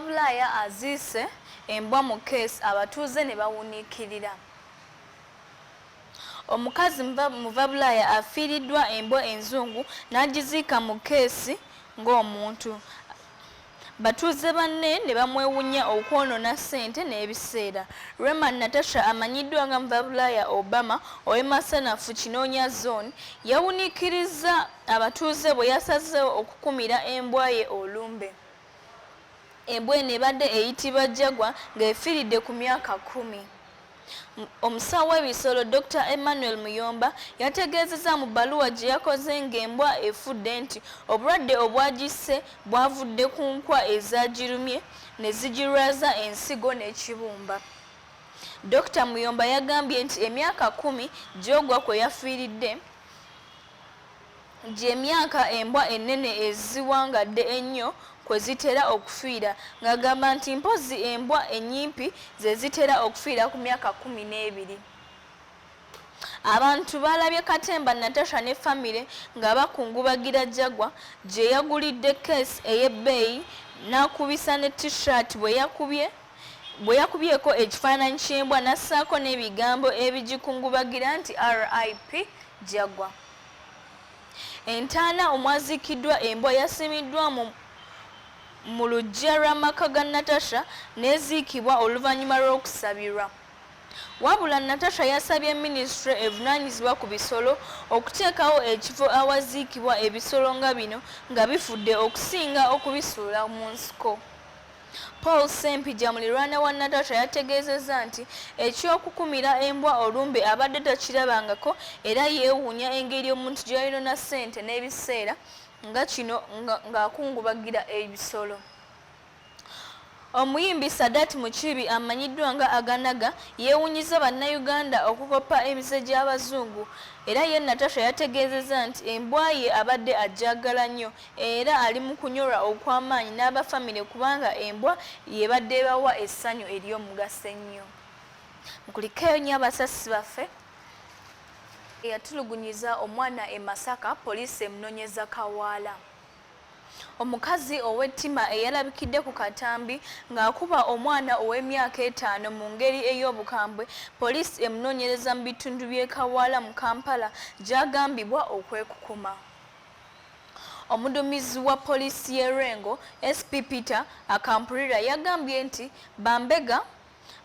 Bulaaya aziise embwa mu kkeesi abatuuze ne bawuniikirira. Omukazi Muvabulaaya afiiriddwa embwa enzungu n'agiziika mu kkeesi ng'omuntu, batuuze banne ne bamwewuunya okwonoona ssente n'ebiseera. Rema Natasha amanyiddwa nga Muvabulaaya Obama ow'e Masanafu Kinoonya Zone yawuniikirizza abatuuze bwe yasazeewo okukumira embwa ye olumbe. Embwa eno ebadde eyitibwa Jaguar ng'efiiridde ku myaka kkumi. Omusawo w'ebisolo Dokita Emmanuel Muyomba yategeezezza mu bbaluwa gye yakoze ng'embwa efudde nti obulwadde obwagisse bwavudde ku nkwa ezaagirumye ne zigirwaza ensigo n'ekibumba. Dokita Muyomba yagambye nti emyaka kkumi Jaguar kwe yafiiridde Gy'emyaka embwa ennene eziwangadde ennyo kwe zitera okufiira ng'agamba nti mpozzi embwa ennyimpi ze zitera okufiira ku myaka 12. Abantu baalabye katemba Natasha ne famire nga bakungubagira Jaguar gye yagulidde kkeesi ey'ebbeeyi n'akubisa ne T-shirt bwe yakubye bwe yakubyeko ekifaananyi ky'embwa n'assaako n'ebigambo ebigikungubagira nti RIP Jaguar. Entaana omwaziikiddwa embwa yasimiddwa mu mu luggya lw'amaka ga Natasha n'eziikibwa oluvannyuma lw'okusabirwa. Wabula Natasha yasabye minisitule evunaanyizibwa ku bisolo okuteekawo ekifo awaziikibwa ebisolo nga bino nga bifudde okusinga okubisuula mu nsiko. Paul Ssempijja mulirwana wa Natasha yategeezezza nti eky'okukumira embwa olumbe abadde takirabangako era yeewuunya engeri omuntu gy'ayonoona ssente n'ebiseera nga kino ng'akungubagira ebisolo. Omuyimbi Sadat Mukiibi amanyiddwa nga Aganaga yeewuunyizza Bannayuganda okukoppa emize gy'Abazungu era ye Natasha yategeezezza nti embwa ye abadde agyagala nnyo era ali mu kunyolwa okw'amaanyi n'aba famire kubanga embwa y'ebadde ebawa essanyu ery'omugaso ennyo. Mukulikeeyo nnyo abasasi baffe. Eyatulugunyiza omwana e Masaka poliisi emunonyeza kawaala. Omukazi ow'ettima eyalabikidde ku katambi ng'akuba omwana ow'emyaka etaano mu ngeri ey'obukambwe poliisi emunoonyereza mu bitundu by'e Kawaala mu Kampala gy'agambibwa okwekukuma. Omuduumizi wa poliisi y'e Lwengo, SP Peter Akampurira yagambye nti bambega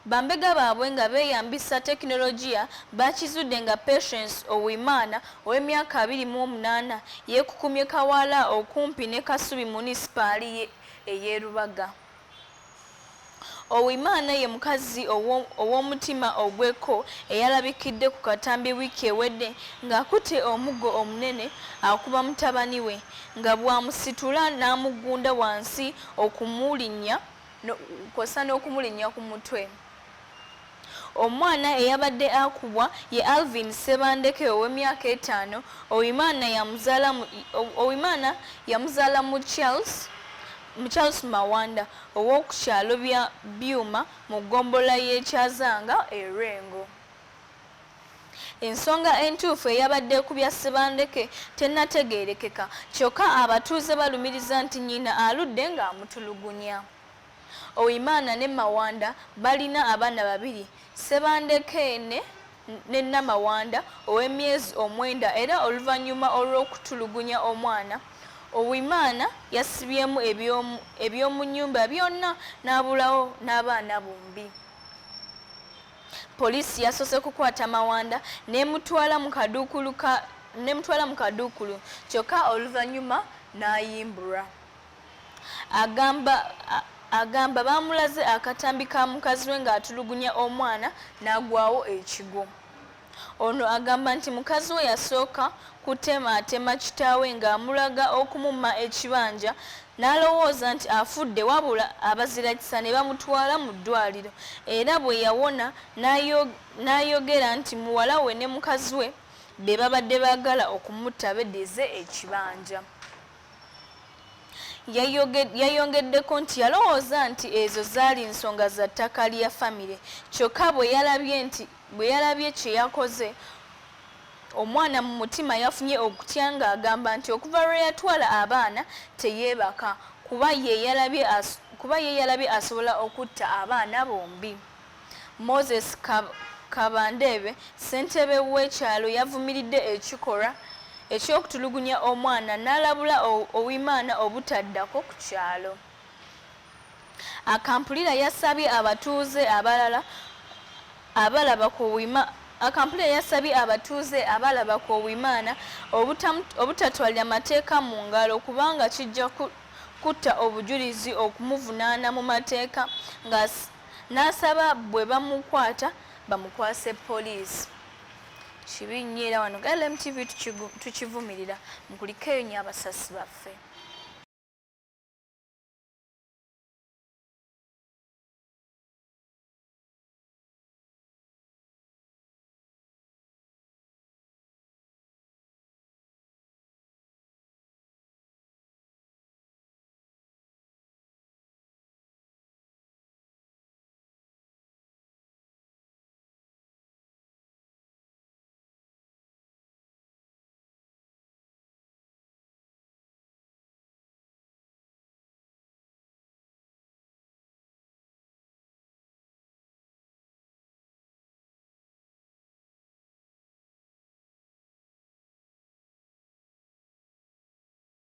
Bambega baabwe nga beeyambisa tekinologiya baakizudde nga Patience Owimana ow'emyaka 28 yeekukumye Kawaala okumpi ne Kasubi Munisipaali ey'e Rubaga. Owimana ye mukazi ow'omutima ogw'ekko eyalabikidde ku katambi wiiki ewedde ng'akutte omuggo omunene akuba mutabani we nga bw'amusitula n'amugunda wansi okumulinnya kw'ossa n'okumulinnya ku mutwe. Omwana eyabadde akubwa ye Alvin Ssebandeke ow'emyaka etaano, Owimana yamuzaala mu Charles mu Charles Mawanda ow'oku kyalo Byuma mu ggombolola y'e Kyazanga e Lwengo. Ensonga entuufu eyabadde ekubya Ssebandeke tennategeerekeka kyokka abatuuze balumiriza nti nnyina aludde ng'amutulugunya. Owimana ne Mawanda balina abaana babiri, Ssebandeke ne ne Namawanda ow'emyezi omwenda era oluvannyuma olw'okutulugunya omwana, Owimana yasibyemu eby'omu nnyumba byonna n'abulawo n'abaana bombi. Poliisi yasoose kukwata Mawanda n'emutwala mu kaduukulu ka n'emutwala mu kaduukulu kyokka oluvannyuma n'ayimbulwa. Agamba agamba baamulaze akatambi ka mukazi we ng'atulugunya omwana n'agwawo ekigwo. Ono agamba nti mukazi we yasooka kutemaatema kitaawe ng'amulaga okumumma ekibanja n'alowooza nti afudde wabula abazirakisa ne bamutwala mu ddwaaliro era bwe yawona n'ayogera nti muwala we ne mukazi we be babadde baagala okumutta beddize ekibanja. Yayongeddeko nti yalowooza nti ezo zaali nsonga za ttaka lya famire kyokka bwe yalabye nti bwe yalabye kye yakoze omwana mu mutima yafunye okutya ng'agamba nti okuva lwe yatwala abaana teyeebaka kuba ye yalabye kuba ye yalabye asobola okutta abaana bombi. Moses Kabandebe, ssentebe w'ekyalo yavumiridde ekikolwa eky'okutulugunya omwana n'alabula Owimana obutaddako ku kyalo. Akampulira yasabye abatuuze abalala abalaba ku Akampulira yasabye abatuuze abalaba ku Owimana obutatwalira mateeka mu ngalo kubanga kijja kutta obujulizi okumuvunaana mu mateeka n'asaba bwe bamukwata bamukwase poliisi. Kibi nnyo era wano LMTV tukivumirira. Mukulikeeyo nnyo abasasi baffe.